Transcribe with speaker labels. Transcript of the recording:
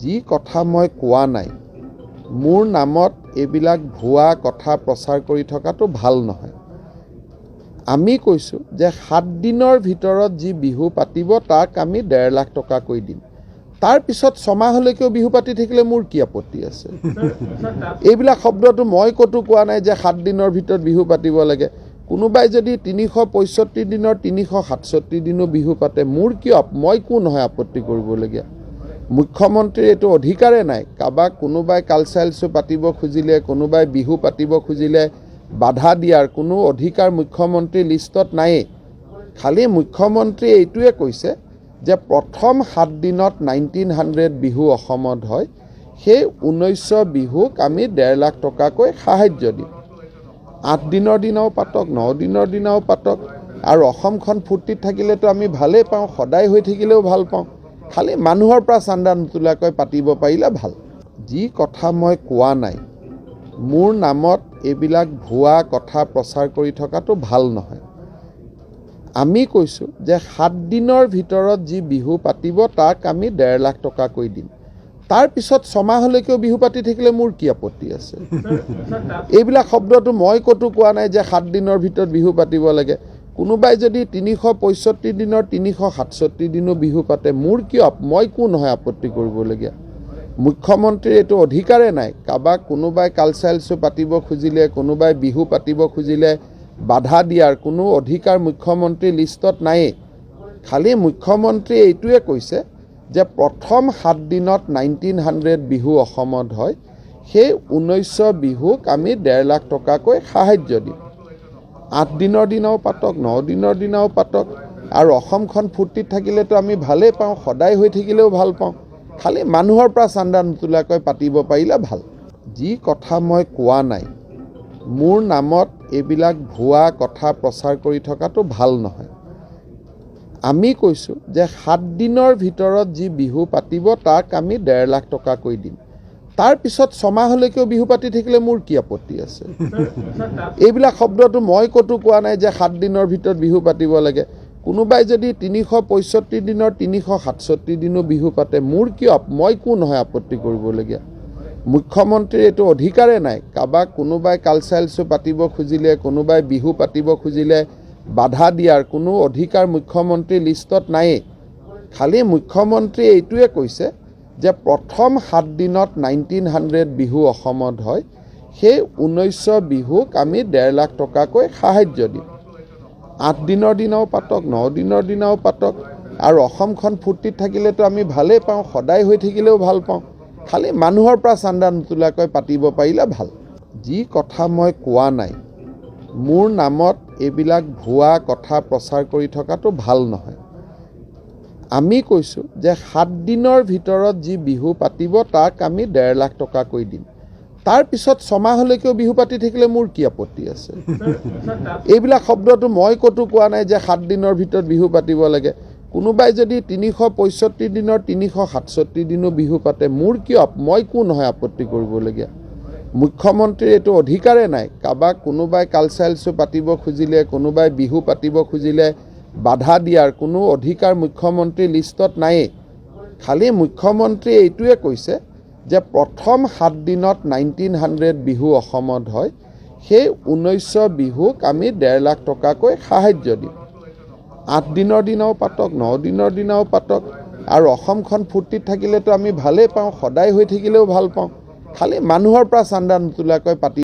Speaker 1: যি কথা মই কোৱা নাই, মোৰ নামত এইবিলাক ভুৱা কথা প্ৰচাৰ কৰি থকাটো ভাল নহয়। আমি কৈছোঁ যে 7 দিনৰ ভিতৰত যি বিহু পাতিব তাক আমি 1.5 লাখ টকাকৈ দিম। তাৰপিছত ছমাহলৈকেও বিহু পাতি থাকিলে মোৰ কি আপত্তি আছে? এইবিলাক শব্দটো মই ক'তো কোৱা নাই যে 7 দিনৰ ভিতৰত বিহু পাতিব লাগে। কোনোবাই যদি 365 দিনৰ 367 দিনো বিহু পাতে, মোৰ কিয়, মই কোন নহয় আপত্তি কৰিবলগীয়া? মুখ্যমন্ত্ৰীৰ এইটো অধিকাৰে নাই। কাৰোবাক কোনোবাই কালচাৰেল শ্ব' পাতিব খুজিলে, কোনোবাই বিহু পাতিব খুজিলে বাধা দিয়াৰ কোনো অধিকাৰ মুখ্যমন্ত্ৰীৰ লিষ্টত নায়েই। খালি মুখ্যমন্ত্ৰীয়ে এইটোৱে কৈছে যে প্ৰথম 7 দিনত 1900 বিহু অসমত হয়, সেই 1900 বিহুক আমি 1.5 লাখ টকাকৈ সাহাৰ্য দিম। 8 দিনৰ দিনাও পাতক, 9 দিনৰ দিনাও পাতক, আৰু অসমখন ফূৰ্তিত থাকিলেতো আমি ভালেই পাওঁ, সদায় হৈ থাকিলেও ভাল পাওঁ। খালি মানুহৰ পৰা চান্দা নোতোলাকৈ পাতিব পাৰিলে ভাল। যি কথা মই কোৱা নাই, মোৰ নামত এইবিলাক ভুৱা কথা প্ৰচাৰ কৰি থকাটো ভাল নহয়। আমি কৈছোঁ যে 7 দিনৰ ভিতৰত যি বিহু পাতিব তাক আমি 1.5 লাখ টকাকৈ দিম। তাৰপিছত ছমাহলৈকেও বিহু পাতি থাকিলে মোৰ কি আপত্তি আছে? এইবিলাক শব্দটো মই ক'তো কোৱা নাই যে 7 দিনৰ ভিতৰত বিহু পাতিব লাগে। কোনোবাই যদি 365 দিনৰ 367 দিনো বিহু পাতে, মোৰ কিয়, মই কোন নহয় আপত্তি কৰিবলগীয়া? মুখ্যমন্ত্ৰীৰ এইটো অধিকাৰে নাই। কাৰোবাক কোনোবাই কালচাৰেল শ্ব' পাতিব খুজিলে, কোনোবাই বিহু পাতিব খুজিলে বাধা দিয়াৰ কোনো অধিকাৰ মুখ্যমন্ত্ৰীৰ লিষ্টত নায়েই। খালি মুখ্যমন্ত্ৰীয়ে এইটোৱে কৈছে যে প্ৰথম 7 দিনত 1900 বিহু অসমত হয়, সেই 1900 বিহুক আমি 1.5 লাখ টকাকৈ সাহাৰ্য দিম। 8 দিনৰ দিনাও পাতক, 9 দিনৰ দিনাও পাতক, আৰু অসমখন ফূৰ্তিত থাকিলেতো আমি ভালেই পাওঁ, সদায় হৈ থাকিলেও ভাল পাওঁ। খালি মানুহৰ পৰা চান্দা নোতোলাকৈ পাতিব পাৰিলে ভাল। যি কথা মই কোৱা নাই, মোৰ নামত এইবিলাক ভুৱা কথা প্ৰচাৰ কৰি থকাটো ভাল নহয়। আমি কৈছোঁ যে 7 দিনৰ ভিতৰত যি বিহু পাতিব তাক আমি 1.5 লাখ টকাকৈ দিম। তাৰপিছত ছমাহলৈকেও বিহু পাতি থাকিলে মোৰ কি আপত্তি আছে? এইবিলাক শব্দটো মই ক'তো কোৱা নাই যে 7 দিনৰ ভিতৰত বিহু পাতিব লাগে। কোনোবাই যদি 365 দিনৰ 367 দিনো বিহু পাতে, মোৰ কিয়, মই কোন নহয় আপত্তি কৰিবলগীয়া? মুখ্যমন্ত্ৰীৰ এইটো অধিকাৰে নাই। কাৰোবাক কোনোবাই কালচাৰেল শ্ব' পাতিব খুজিলে, কোনোবাই বিহু পাতিব খুজিলে বাধা দিয়াৰ কোনো অধিকাৰ মুখ্যমন্ত্ৰীৰ লিষ্টত নায়েই। খালি মুখ্যমন্ত্ৰীয়ে এইটোৱে কৈছে যে প্ৰথম 7 দিনত 1900 বিহু অসমত হয়, সেই 1900 বিহুক আমি 1.5 লাখ টকাকৈ সাহাৰ্য দিম। 8 দিনৰ দিনাও পাতক, 9 দিনৰ দিনাও পাতক, আৰু অসমখন ফূৰ্তিত থাকিলেতো আমি ভালেই পাওঁ, সদায় হৈ থাকিলেও ভাল পাওঁ। খালি মানুহৰ পৰা চান্দা নোতোলাকৈ পাতিব পাৰিলে ভাল। যি কথা মই কোৱা নাই, মোৰ নামত এইবিলাক ভুৱা কথা প্ৰচাৰ কৰি থকাটো ভাল নহয়। আমি কৈছোঁ যে 7 দিনৰ ভিতৰত যি বিহু পাতিব তাক আমি 1.5 লাখ টকাকৈ দিম। তাৰপিছত ছমাহলৈকেও বিহু পাতি থাকিলে মোৰ কি আপত্তি আছে? এইবিলাক শব্দটো মই ক'তো কোৱা নাই যে 7 দিনৰ ভিতৰত বিহু পাতিব লাগে। কোনোবাই যদি 365 দিনৰ 367 দিনো বিহু পাতে, মোৰ কিয়, মই কোন নহয় আপত্তি কৰিবলগীয়া? মুখ্যমন্ত্ৰীৰ এইটো অধিকাৰে নাই। কাৰোবাক কোনোবাই কালচাৰেল শ্ব' পাতিব খুজিলে, কোনোবাই বিহু পাতিব খুজিলে বাধা দিয়াৰ কোনো অধিকাৰ মুখ্যমন্ত্ৰীৰ লিষ্টত নায়েই। খালি মুখ্যমন্ত্ৰীয়ে এইটোৱে কৈছে যে প্ৰথম 7 দিনত 1900 বিহু অসমত হয়, সেই 1900 বিহুক আমি 1.5 লাখ টকাকৈ সাহাৰ্য দিম। 8 দিনৰ দিনাও পাতক, 9 দিনৰ দিনাও পাতক, আৰু অসমখন ফূৰ্তিত থাকিলেতো আমি ভালেই পাওঁ, সদায় হৈ থাকিলেও ভাল পাওঁ। খালি মানুহৰ পৰা চান্দা নোতোলাকৈ পাতি